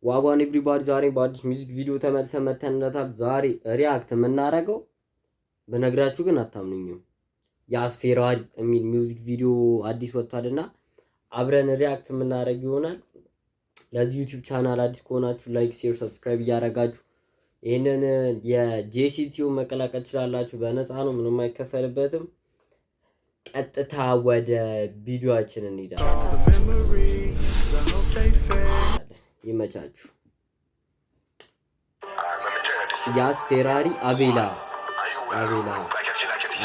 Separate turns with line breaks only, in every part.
Wagwan everybody፣ ዛሬ በአዲስ music video ተመልሰን መተንለታል። ዛሬ react የምናደርገው በነግራችሁ ግን አታምኑኝም። ያስ ፌራሪ የሚል music video አዲስ ወጥቷልና አብረን react የምናደርግ ይሆናል። ለዚህ YouTube channel አዲስ ከሆናችሁ like፣ share፣ subscribe እያደረጋችሁ ይህንን የጄሲቲዩ መቀላቀል ትችላላችሁ። በነፃ ነው፣ ምንም አይከፈልበትም። ቀጥታ ወደ ቪዲዮአችን እንሄዳለን። ይመቻችሁ። ያስ ፌራሪ አቤላ አቤላ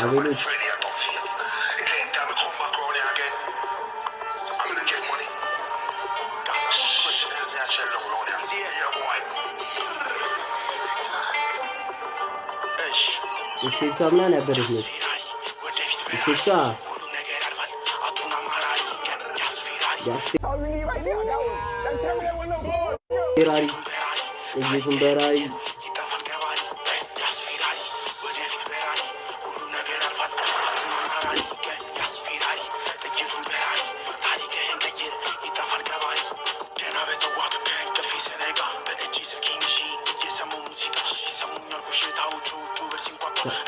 አቤሎች። Effect ኧ ምናምን ያበደች ነች። Effect ኧ ያስ ፌራሪ ጥይቱን በራሪ።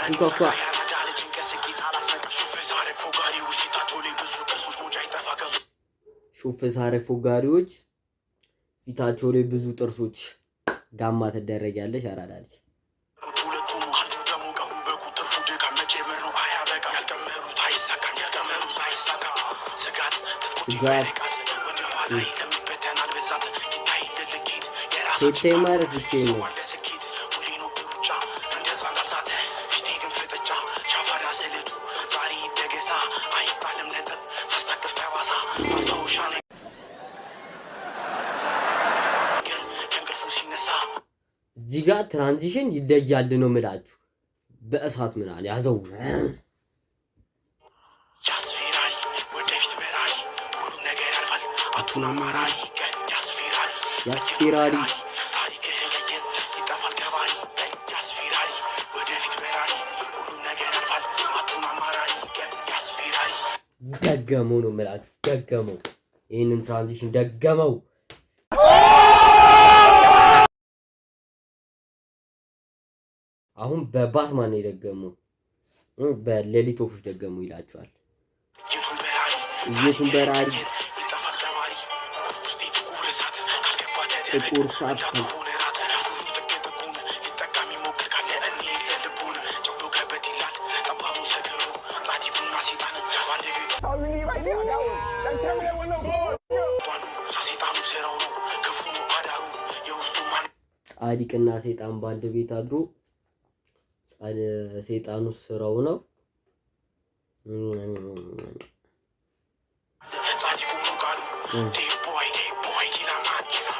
ሲንኳኳ ሹፍ ሳረግ ፎጋሪዎች ፊታቸው ላይ ብዙ ጥርሶች ጋማ ትደረጊያለሽ። አራዳለች። ስጋት ቴቴ ማለት ብቻዬን ነው። እዚህ ጋር transition ይለያል ነው ምላችሁ። በእሳት ምናል ያዘው። ያስፌራሪ ደገመው ነው ምላችሁ። ደገመው፣ ይህንን transition ደገመው። አሁን በባትማን ነው የደገመው፣ በሌሊት ወፎች ደገሙ ይላቸዋል። ጥይቱን በራሪ ጥቁር ሰዓት። ጻድቅና ሰይጣን በአንድ ቤት አድሮ ሰይጣኑ ስራው ነው።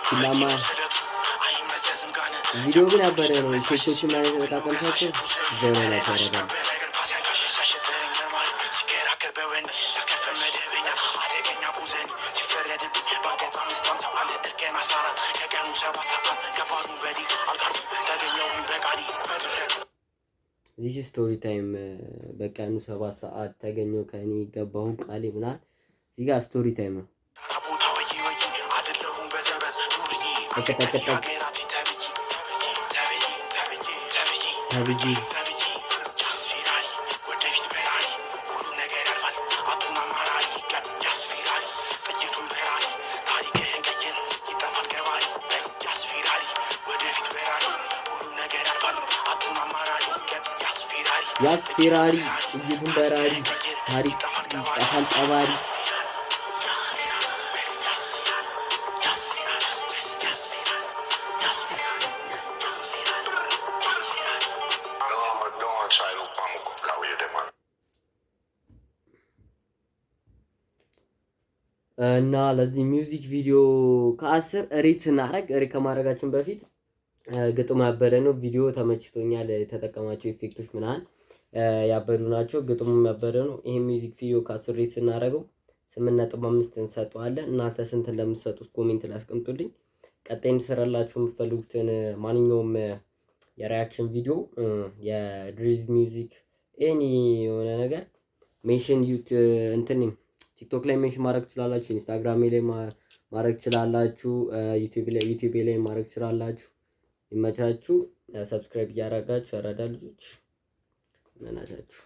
ኪላማ ቪዲዮ ግን ያበረ ነው። Effect ኦችን ምናምን የተጠቃቀምኳቸው እዛው ላይ ናቸው ያደርጋሉ። This story time በቀኑ 7 ሰዓት ተገኘው ከእኔ ገባሁ ቃሌ ምናምን እዚህ ጋር story time ነው። ጠቅጠቅጠቅ ተብዬ። ያስ ፌራሪ ጥይቱን በራሪ ታሪክ ይጠፋል ቀባሪ። እና ለዚህ music video ከ10 rate ስናደርግ፣ rate ከማድረጋችን በፊት ግጥሙ ያበደ ነው። ቪዲዮ ተመችቶኛል። የተጠቀማቸው effect ኦች ምናምን ያበዱ ናቸው። ግጥሙ ያበደ ነው። ይሄ music video ከ10 rate ስናደርገው 8.5 እንሰጠዋለን። እናንተ ስንት እንደምትሰጡት comment ላይ አስቀምጡልኝ። ቀጣይ እንድሰራላችሁ የምትፈልጉትን ማንኛውም የ reaction video፣ የ drill music፣ any የሆነ ነገር mention እንትን TikTok ላይ mention ማድረግ ትችላላችሁ። Instagram ላይ ማድረግ ትችላላችሁ። ዩቲዩብ ላይ ማድረግ ትችላላችሁ። ይመቻችሁ። Subscribe እያደረጋችሁ ያራዳ ልጆች መናቻችሁ።